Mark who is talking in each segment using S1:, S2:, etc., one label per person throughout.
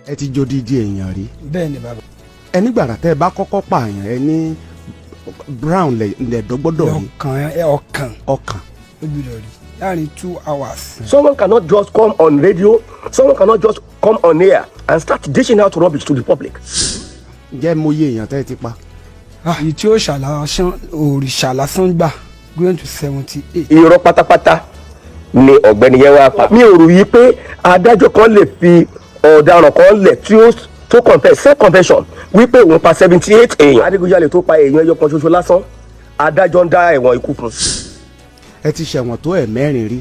S1: Ẹ ti jó dídí èèyàn rí.
S2: Bẹ́ẹ̀ ni bàbá.
S1: Ẹni gbàrà tẹ́ ẹ bá kọ́kọ́ pààyàn, ẹ ní brown lẹ̀dọ́ gbọ́dọ̀ rí.
S2: Ọkàn ẹ, ọkàn.
S1: Ọkàn.
S2: Ó gbọ́dọ̀ rí láàrin 2 hours.
S3: Someone cannot just come on radio, someone cannot just come on air and start dishing out rubbish to the public.
S1: Ǹjẹ́ mo yé èèyàn tẹ́ ẹ ti pa?
S2: Èyí tí ó ṣàlàsán òrìṣà lásán gbà going to 78.
S3: Irọ́ pátápátá ni ọ̀gbẹ́ni yẹn wá pa. Mi ò rò yí pé adájọ́ kan lè fi ọ̀daràn kan lẹ̀ tí ó tó confess, self confession, wípé òun pa 78 èèyàn. Adigunjalè tó pa èèyàn ẹyọ kan ṣoṣo lásán, adájọ́ ń dá ẹ̀wọ̀n ikú fún un.
S1: Ẹ ti ṣẹ̀wọ̀n tó ẹ̀ mẹ́rin rí.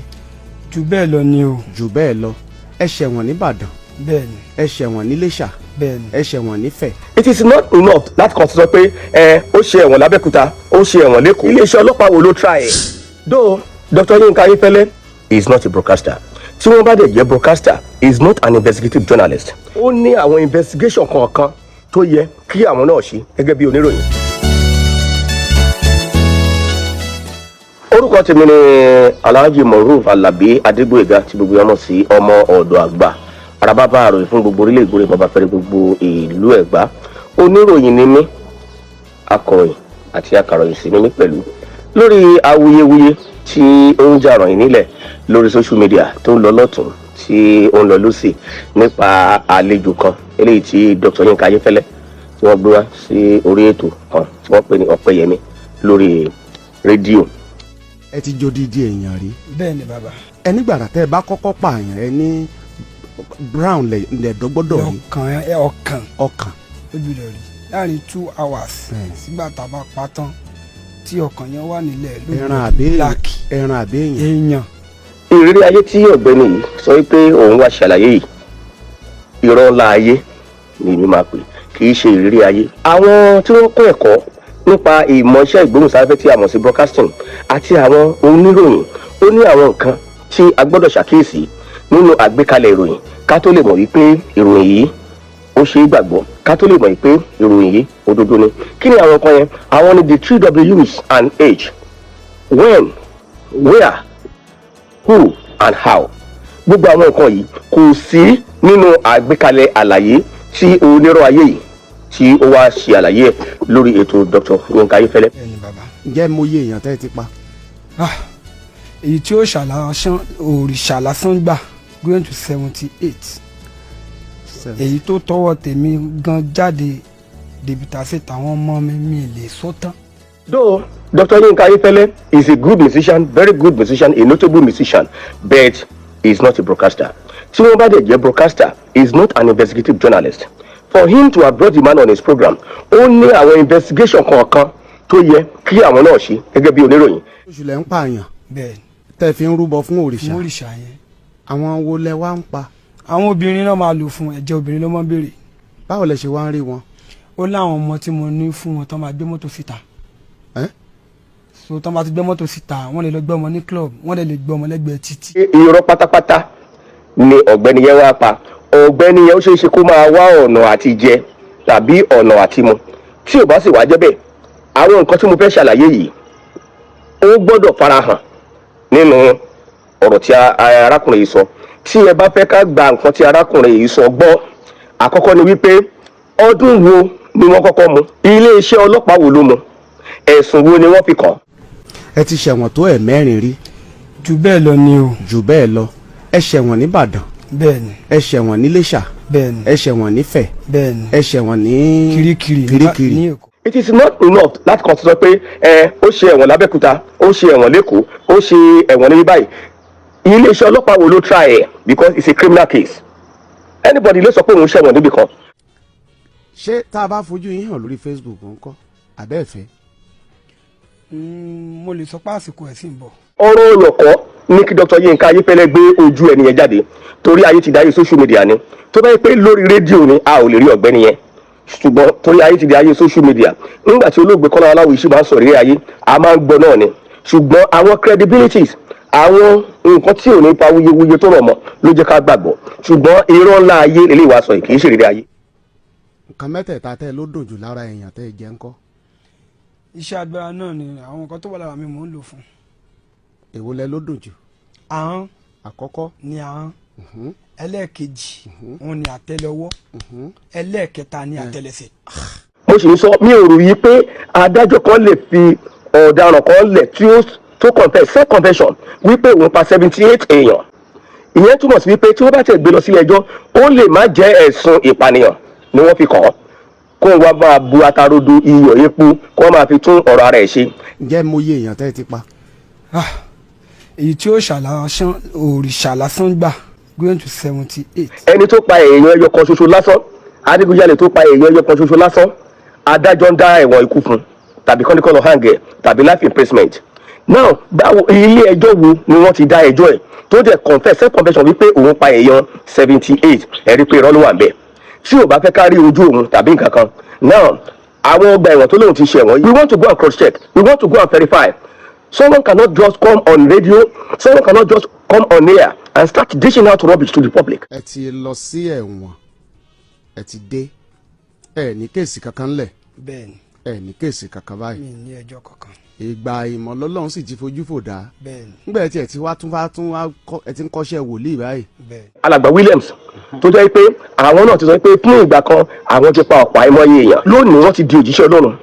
S2: Jù bẹ́ẹ̀ lọ ni o.
S1: Jù bẹ́ẹ̀ lọ. Ẹ ṣẹ̀wọ̀n nìbàdàn.
S2: Bẹ́ẹ̀ ni.
S1: Ẹ ṣẹ̀wọ̀n níléṣà.
S2: Bẹ́ẹ̀ ni.
S1: Ẹ ṣẹ̀wọ̀n nífẹ̀.
S3: It is not enough láti kàn sọ pé ẹ ó ṣe ẹ̀wọ̀n lábẹ́òkúta, ó ṣe ẹ̀wọ̀n lẹ́kọ̀ọ́. Iléeṣẹ́ ọlọ́pàá wo ló try ẹ̀? Though Dr. Yinka Ayefele is not a broadcaster, tí wọ́n bá dẹ̀ jẹ́ broadcaster, is not an investigative journalist. Ó ní àwọn investigation kọ̀ọ̀kan tó yẹ kí àwọn náà ṣe gẹ́gẹ́ bí oníròyìn. Orúkọ tèmi ni Alhaji Moruf Alabi Adégbòyega, tí gbogbo yẹn mọ̀ sí ọmọ ọ̀dọ̀ àgbà, arababa àròyìn fún gbogbo orílẹ̀ ìgbòrè, bàbá fẹ́rẹ̀ gbogbo ìlú Ẹ̀gbá. Oníròyìn ni mí, akọ̀ròyìn àti akàròyìn sì ni mí pẹ̀lú. Lórí awuyewuye tí ó ń jà ròyìn nílẹ̀ lórí social media, tó ń lọ lọ́tún, tí ó ń lọ lọ́sì, nípa àlejò kan eléyìí tí Dr. Yinka Ayéfẹ́lẹ́ tí wọ́n gbé wá sí orí ètò kan tí wọ́n pè ní Ọpẹ́yẹmí lórí rédíò.
S1: Ẹ ti jó dídí èèyàn rí.
S2: Bẹ́ẹ̀ ni bàbá.
S1: Ẹni gbàrà tẹ́ ẹ bá kọ́kọ́ pààyàn, ẹ ní brown lẹ̀dọ́ gbọ́dọ̀ rí.
S2: Ọkàn ẹ, ọkàn.
S1: Ọkàn.
S2: Ó gbọ́dọ̀ rí láàrin 2 hours sígbà tá a bá pa tán, tí ọkàn yẹn wà nílẹ̀ ló
S1: Ẹran
S2: gbọ́dọ̀
S1: àbí èèyàn?
S2: Black.
S1: Ẹran àbí èèyàn?
S2: Èèyàn.
S3: Ìrírí ayé tí ọ̀gbẹ́ni yìí sọ wípé òun wá ṣàlàyé yìí, irọ́ ńlá ayé ni èmi máa pè, kì í ṣe ìrírí ayé. Àwọn tí wọ́n kọ́ ẹ̀kọ́ nípa ìmọ̀ iṣẹ́ ìgbóhùnsáfẹ́fẹ́ tí a mọ̀ sí broadcasting àti àwọn oníròyìn, ó ní àwọn nǹkan tí a gbọ́dọ̀ ṣàkíyèsí nínú àgbékalẹ̀ ìròyìn ká tó lè mọ̀ wípé ìròyìn yìí ó ṣe é gbàgbọ́, ká tó lè mọ̀ wípé ìròyìn yìí òdodo ni. Kí ni àwọn nǹkan yẹn? Àwọn ni the three W's and H: when, where, who and how. Gbogbo àwọn nǹkan yìí kò sí nínú àgbékalẹ̀ àlàyé tí onírọ̀ ayé yìí tí ó wá ṣe àlàyé ẹ̀ lórí ètò Dr. Yinka Ayéfẹ́lẹ́.
S2: Bẹ́ẹ̀ ni bàbá.
S1: Ǹjẹ́ mo yé èèyàn tẹ́ ẹ ti pa?
S2: Èyí tí ó ṣàlàsán òrìṣà lásán gbà going to 78. Èyí tó tọwọ́ tèmi gan jáde dèbìtà sí tàwọn ọmọ mi, mi lè sọ tán.
S3: Though Dr. Yinka Ayéfẹ́lẹ́ is a good musician, very good musician, a notable musician, but he is not a broadcaster. Tí wọ́n bá dẹ̀ jẹ́ broadcaster, he is not an investigative journalist. For him to have brought the man on his program, ó ní àwọn investigation kọ̀ọ̀kan tó yẹ kí àwọn náà ṣe gẹ́gẹ́ bí oníròyìn.
S1: Oṣù lẹ́ ń pààyàn.
S2: Bẹ́ẹ̀ ni.
S1: Tẹ́ ẹ fi ń rúbọ fún òrìṣà.
S2: Fún òrìṣà yẹn.
S1: Àwọn wo lẹ wá ń pa?
S2: Àwọn obìnrin náà máa lò fún ẹ̀jẹ̀, obìnrin ló máa ń béèrè.
S1: Báwo lẹ ṣe wá ń rí wọn?
S2: Ó láwọn ọmọ tí mo ní fún wọn tán máa gbé mọ́tò síta.
S1: Ẹ́?
S2: So tán bá ti gbé mọ́tò síta, wọ́n lè lọ gbé ọmọ ní club, wọ́n lè gbé ọmọ lẹ́gbẹ̀ẹ́ títì.
S3: Irọ́ pátápátá ni ọ̀gbẹ́ni yẹn wá pa. Ọ̀gbẹ́ni yẹn, ó ṣeé ṣe kó máa wá ọ̀nà àti jẹ tàbí ọ̀nà àti mu. Tí ò bá sì wá jẹ́ bẹ́ẹ̀, àwọn nǹkan tí mo fẹ́ ṣàlàyé yìí, ó gbọ́dọ̀ farahàn nínú ọ̀rọ̀ tí arákùnrin yìí sọ. Tí ẹ bá fẹ́ ká gba nǹkan tí arákùnrin yìí sọ gbọ́, àkọ́kọ́ ni wípé ọdún wo ni wọ́n kọ́kọ́ mú? Iléeṣẹ́ ọlọ́pàá wo ló mú? Ẹ̀sùn wo ni wọ́n fi kàn án?
S1: Ẹ ti ṣẹ̀wọ̀n tó ẹ̀ mẹ́rin rí.
S2: Jù bẹ́ẹ̀ lọ ni o.
S1: Jù bẹ́ẹ̀ lọ. Ẹ ṣẹ̀wọ̀n nìbàdàn.
S2: Bẹ́ẹ̀ ni.
S1: Ẹ ṣẹ̀wọ̀n níléṣà.
S2: Bẹ́ẹ̀ ni.
S1: Ẹ ṣẹ̀wọ̀n nífẹ̀.
S2: Bẹ́ẹ̀ ni.
S1: Ẹ ṣẹ̀wọ̀n ní
S2: Kirikiri.
S1: Kirikiri.
S2: Ní Èkó.
S3: It is not enough láti kàn sọ pé ẹ ó ṣe ẹ̀wọ̀n lábẹ́òkúta, ó ṣe ẹ̀wọ̀n lẹ́kọ̀ọ́, ó ṣe ẹ̀wọ̀n níbí báyìí. Iléeṣẹ́ ọlọ́pàá wo ló try ẹ̀? Because it's a criminal case, anybody lè sọ pé òun ṣẹ̀wọ̀n níbì kan.
S1: Ṣé tá a bá fojú yín hàn lórí Facebook ńkọ́, àbẹ́ẹ̀fẹ́?
S2: Mo lè sọ pé àsìkò ẹ̀ sì ń bọ̀.
S3: Ọ̀rọ̀ olùkọ́ ní kí Dr. Yinka Ayéfẹ́lẹ́ gbé ojú ẹni yẹn jáde, torí ayé ti dáyé social media ni. Tó bá yẹ pé lórí rédíò ni, a ò lè rí ọ̀gbẹ́ni yẹn, ṣùgbọ́n torí ayé ti di ayé social media, nígbà tí olóògbé Kọ́lá Ọláwìyí ṣì máa ń sọ̀rọ̀ ìrírí ayé, a máa ń gbọ́ náà ni. Ṣùgbọ́n àwọn credibilities, àwọn nǹkan tí ò ní fa wuyewuye tó rọ̀ mọ́ ló jẹ́ ká gbàgbọ́. Ṣùgbọ́n irọ́ ńlá ayé lè wá sọ yìí, kì í ṣèrírí ayé.
S1: Nǹkan mẹ́tẹ̀ẹ̀ta tẹ́ ló dùn jù lára èèyàn tẹ́ ẹ jẹ́ ńkọ́?
S2: Iṣẹ́ agbára náà ni àwọn nǹkan tó wà lára mi mò ń lò fún.
S1: Èwo lẹ ló dùn jù?
S2: Ahọ́n.
S1: Àkọ́kọ́.
S2: Ni ahọ́n. Ẹlẹ́ẹ̀kejì òun ni àtẹ́lẹwọ́, ẹlẹ́ẹ̀kẹta ni àtẹ́lẹsẹ̀.
S3: Mo sì ń sọ, mi ò rò yí pé adájọ́ kan lè fi ọ̀daràn kan lẹ̀ tí ó tó confess, self confession, wípé òun pa 78 èèyàn. Ìyẹn túmọ̀ sí wípé tí wọ́n bá tẹ̀ gbé lọ sílé ẹjọ́, ó lè má jẹ́ ẹ̀sùn ìpànìyàn ni wọ́n fi kàn án, kó wá máa bu atarodo, iyọ̀, epo, kó wọ́n máa fi tún ọ̀rọ̀ ara ẹ̀ ṣe.
S1: Ǹjẹ́ mo yé èèyàn tẹ́ ẹ ti pa?
S2: Ah, èyí tí òòṣà lásán, òrìṣà lásán gbà, going to 78.
S3: Ẹni tó pa èèyàn ẹyọ kan ṣoṣo lásán, adigunjalè tó pa èèyàn ẹyọ kan ṣoṣo lásán, adájọ́ ń dá ẹ̀wọ̀n ikú fún, tàbí kọ́níkọ́ lọ hang ẹ̀, tàbí life imprisonment. Now, báwo, ilé ẹjọ́ wo ni wọ́n ti dá ẹjọ́ ẹ̀ tó dẹ̀ confess, self confession, wípé òun pa èèyàn 78? Ẹ̀rí pé irọ́ ló wà ń bẹ̀. Tí ò bá fẹ́ ká rí ojú òun tàbí nǹkan kan now, àwọn ọgbà ẹ̀wọ̀n tó lóun ti ṣe ẹ̀wọ̀n, we want to go and cross check, we want to go and verify. Someone cannot just come on radio, someone cannot just come on air and start dishing out rubbish to the public.
S1: Ẹ ti lọ sí ẹ̀wọ̀n, ẹ ti dé, ẹ ní case kankan lẹ̀?
S2: Bẹ́ẹ̀ ni.
S1: Ẹ ní case kankan báyìí?
S2: Mi ní ẹjọ́ kankan.
S1: Ìgbà ìmọ̀ lọ́lọ́run sì ti fojú fò dá.
S2: Bẹ́ẹ̀ ni.
S1: Nígbà tí ẹ ti wá tún wá ẹ ti ń kọ́ṣẹ́ wòlíì báyìí?
S2: Bẹ́ẹ̀ ni.
S3: Alàgbà Williams, tó jẹ́ pé àwọn náà ti sọ pé fún ìgbà kan àwọn ti pa ọ̀pọ̀ àìmọye èèyàn, lónìí wọ́n ti di òjíṣẹ́ Ọlọ́run.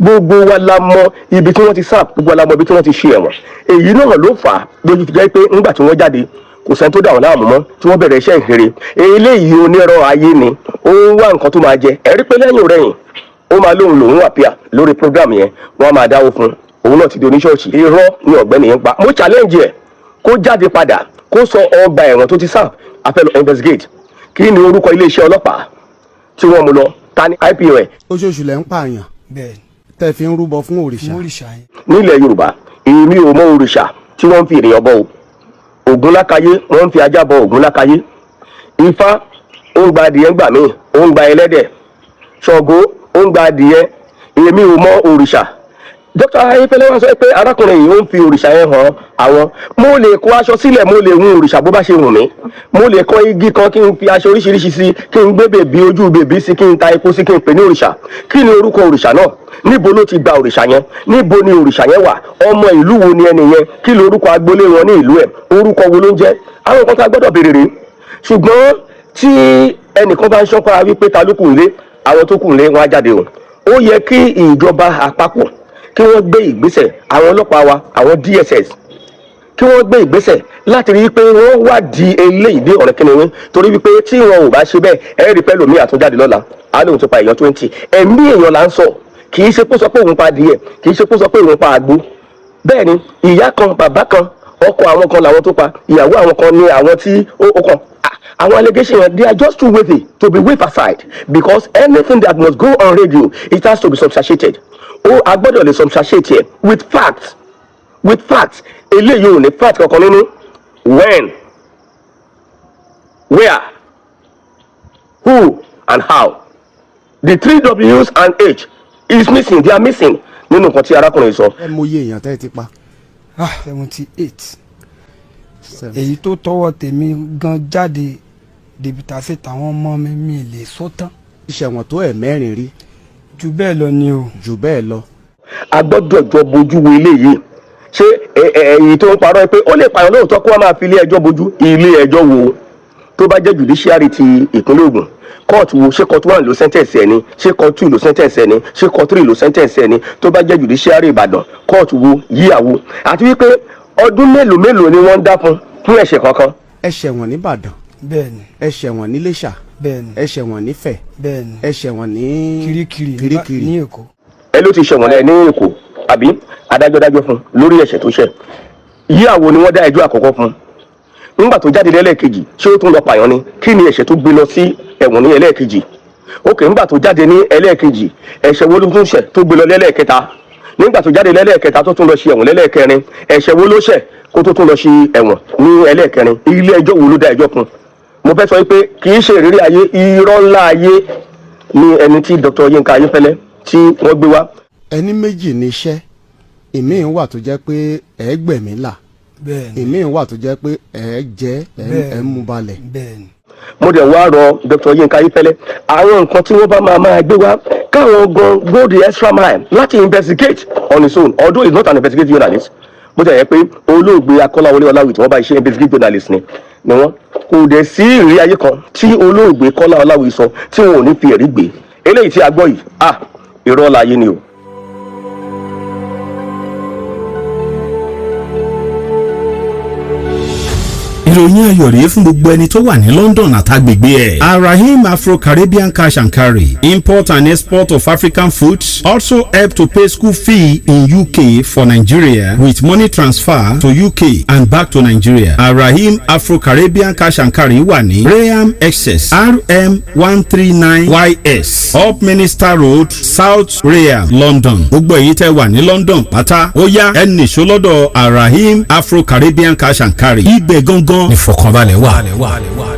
S3: Gbogbo wa la mọ ibi tí wọ́n ti sáà, gbogbo wa la mọ ibi tí wọ́n ti ṣe ẹ̀wọ̀n. Èyí náà ló fà á lójú fi jẹ́ pé ńgbà tí wọ́n jáde, kò sẹ́ni tó dà wọ́n láàmú mọ́, tí wọ́n bẹ̀rẹ̀ iṣẹ́ ìhìnrere. Eléyìí onírọ̀ ayé ni, ó ń wá nǹkan tó máa jẹ. Ẹ̀rí pé lẹ́yìn rẹ̀yìn, ó máa lóun lòun àpíà lórí program yẹn, wọ́n á máa dáwó fún un, òun náà ti di oníṣọ́ọ̀ṣì. Irọ́ ni ọ̀gbẹ́ni yẹn pa. Mo challenge ẹ̀ kó jáde padà, kó sọ ọgbà ẹ̀wọ̀n tó ti sáà. A fẹ́ lọ investigate. Kí ni orúkọ iléeṣẹ́ ọlọ́pàá tí wọ́n mú lọ? Ta ni IPO ẹ̀?
S1: Oṣooṣù lẹ́ ń pààyàn?
S2: Bẹ́ẹ̀ ni.
S1: Tẹ́ fi ń rúbọ fún òrìṣà?
S2: Fún òrìṣà yẹn.
S3: Nílẹ̀ Yorùbá, èmi ò mọ òrìṣà tí wọ́n ń fi ènìyàn bọ o. Ògún lákàyé, wọ́n ń fi ajá bọ Ògún lákàyé. Ifá, ó ń gba adìyẹ ńgbà míì, ó ń gba ẹlẹ́dẹ̀. Ṣàngó, ó ń gba adìyẹ. Èmi ò mọ òrìṣà. Dr. Ayéfẹ́lẹ́ wá sọ pé arákùnrin yìí, ó ń fi òrìṣà yẹn hàn àwọn. Mo lè kó aṣọ sílẹ̀, mo lè hun òrìṣà bó bá ṣe wù mí. Mo lè kọ́ igi kan, kí n fi aṣọ oríṣiríṣi sí, kí n gbé bèbí, ojú bèbí sí, kí n ta epo sí, kí n pè ní òrìṣà. Kí ni orúkọ òrìṣà náà? Níbo ló ti gba òrìṣà yẹn? Níbo ni òrìṣà yẹn wà? Ọmọ ìlú wo ni ẹni yẹn? Kí ni orúkọ agboolé wọn ní ìlú ẹ̀? Orúkọ wo ló ń jẹ́? Àwọn nǹkan tá a gbọ́dọ̀ béèrè rèé. Ṣùgbọ́n tí ẹnìkan bá ń ṣọ́kọ́ra wípé ta ló kù nílé, àwọn tó kù nílé wọn á jáde o. Ó yẹ kí ìjọba àpapọ̀ kí wọ́n gbé ìgbésẹ̀, àwọn ọlọ́pàá wa, àwọn DSS, kí wọ́n gbé ìgbésẹ̀ láti rí i pé wọ́n wádìí eléyìí dé ọ̀rẹ́ kínní, torí wípé tí wọn ò bá ṣe bẹ́ẹ̀, ẹ rí pẹ́lú mi àtúnjáde lọ́la, á lóun tó pa èèyàn 20. Ẹ̀mí èèyàn là ń sọ. Kì í ṣe kó sọ pé òun pa adìyẹ, kì í ṣe kó sọ pé òun pa àgbo. Bẹ́ẹ̀ ni ìyá kan, bàbá kan, ọkọ àwọn kan làwọn tó pa, ìyàwó àwọn kan ní àwọn tí ó kàn. Àwọn allegation yẹn, they are just too weighty to be waved aside, because anything that must go on radio, it has to be substantiated. Ó a gbọ́dọ̀ lè substantiate ẹ̀ with facts, with facts. Eléyìí ò ní fact kankan nínú. When, where, who and how, the three W's and H is missing, they are missing nínú nǹkan tí arákùnrin sọ.
S1: Ẹ mọ iye èèyàn tẹ́ ẹ ti pa?
S2: 78. Èyí tó tọwọ́ tèmi gan jáde dèbìtà sí tàwọn ọmọ mi, mi lè sọ tán.
S1: Ìṣẹ̀wọ̀n tó ẹ̀ mẹ́rin rí?
S2: Jù bẹ́ẹ̀ lọ ni o.
S1: Jù bẹ́ẹ̀ lọ.
S3: A gbọ́dọ̀ jọ bójú wo eléyìí. Ṣé èyí tó ń parọ́ pé ó lè pààyàn lóòótọ́, kó wá máa fi ilé ẹjọ́ bójú? Ilé ẹjọ́ wo? Tó bá jẹ́ judiciary ti ìpínlẹ̀ Ògùn, court wo? Ṣé court one ló sentence ẹ̀ ni? Ṣé court two ló sentence ẹ̀ ni? Ṣé court three ló sentence ẹ̀ ni? Tó bá jẹ́ judiciary Ìbàdàn, court wo, yíyàwó, àti wípé ọdún mélòó mélòó ni wọ́n ń dá fún ẹ̀ṣẹ̀ kankan?
S1: Ẹ ṣẹ̀wọ̀n nìbàdàn?
S2: Bẹ́ẹ̀ ni.
S1: Ẹ ṣẹ̀wọ̀n níléṣà?
S2: Bẹ́ẹ̀ ni.
S1: Ẹ ṣẹ̀wọ̀n nífẹ̀?
S2: Bẹ́ẹ̀ ni.
S1: Ẹ ṣẹ̀wọ̀n ní
S2: Kirikiri.
S1: Kirikiri.
S2: Ní Èkó.
S3: Ẹ ló ti ṣẹ̀wọ̀n lẹ́ ní Èkó, àbí adájọ́ dájọ́ fún lórí ẹ̀ṣẹ̀ tó ṣẹ̀? Yíyàwó ni wọ́n dá ẹjọ́ àkọ́kọ́ fún? Nígbà tó jáde lẹ́lẹ́kejì, ṣé ó tún lọ pààyàn ni? Kí ni ẹ̀ṣẹ̀ tó gbé lọ sí ẹ̀wọ̀n ní ẹlẹ́ẹ̀kejì? Ok, nígbà tó jáde ní ẹlẹ́ẹ̀kejì, ẹ̀ṣẹ̀ wo ló tún ṣẹ̀ tó gbé lọ lẹ́lẹ́ẹ̀kẹta? Nígbà tó jáde lẹ́lẹ́ẹ̀kẹta, tó tún lọ ṣe ẹ̀wọ̀n lẹ́lẹ́ẹ̀kẹrin, ẹ̀ṣẹ̀ wo ló ṣẹ̀ kó tó tún lọ ṣe ẹ̀wọ̀n ní ẹlẹ́ẹ̀kẹrin? Ilé ẹjọ́ wo ló dá ẹjọ́ fún? Mo fẹ́ sọ pé kì í ṣe ìrírí ayé, irọ́ ńlá ayé ni ẹni tí Dr. Yinka Ayéfẹ́lẹ́ tí wọ́n gbé wá.
S1: Ẹni méjì ní iṣẹ́ ìmíì wà tó jẹ́ pé ẹ gbẹ̀mí là.
S2: Bẹ́ẹ̀ ni.
S1: Ìmíì wà tó jẹ́ pé ẹ jẹ́ ẹ mú balẹ̀.
S2: Bẹ́ẹ̀ ni.
S3: Mo dẹ̀ wá rọ Dr. Yinka Ayéfẹ́lẹ́, àwọn nǹkan tí wọ́n bá máa máa gbé wá, káwọn gan go the extra mile láti investigate on his own, although he is not an investigative journalist. Bó ti yẹ pé olóògbé Akọ́láwọlé Ọláwuyì tí wọ́n bá iṣẹ́ investigative journalist ni wọ́n. Kò dẹ̀ sí ìrírí ayé kan tí olóògbé Kọ́lá Ọláwuyì sọ tí wọn ò ní fi ẹ̀rí gbé. Eléyìí tí a gbọ́ yìí, ah, irọ́ láyé ni o.
S4: Ìròyìn ayọ̀ rèé fún gbogbo ẹni tó wà ní London àtàgbègbè ẹ̀. Arahim Afro-Caribbean Cash and Carry, import and export of African foods, also help to pay school fee in UK for Nigeria with money transfer to UK and back to Nigeria. Arahim Afro-Caribbean Cash and Carry wà ní Rainham, Essex, RM 139 YS, Upminster Road, South Rainham, London. Gbogbo èyí tẹ́ wà ní London pátá, ó yá, ẹ nìṣó lọ́dọ̀ Arahim Afro-Caribbean Cash and Carry. Ibẹ̀ gangan ìfọ̀kànbalẹ̀ wà.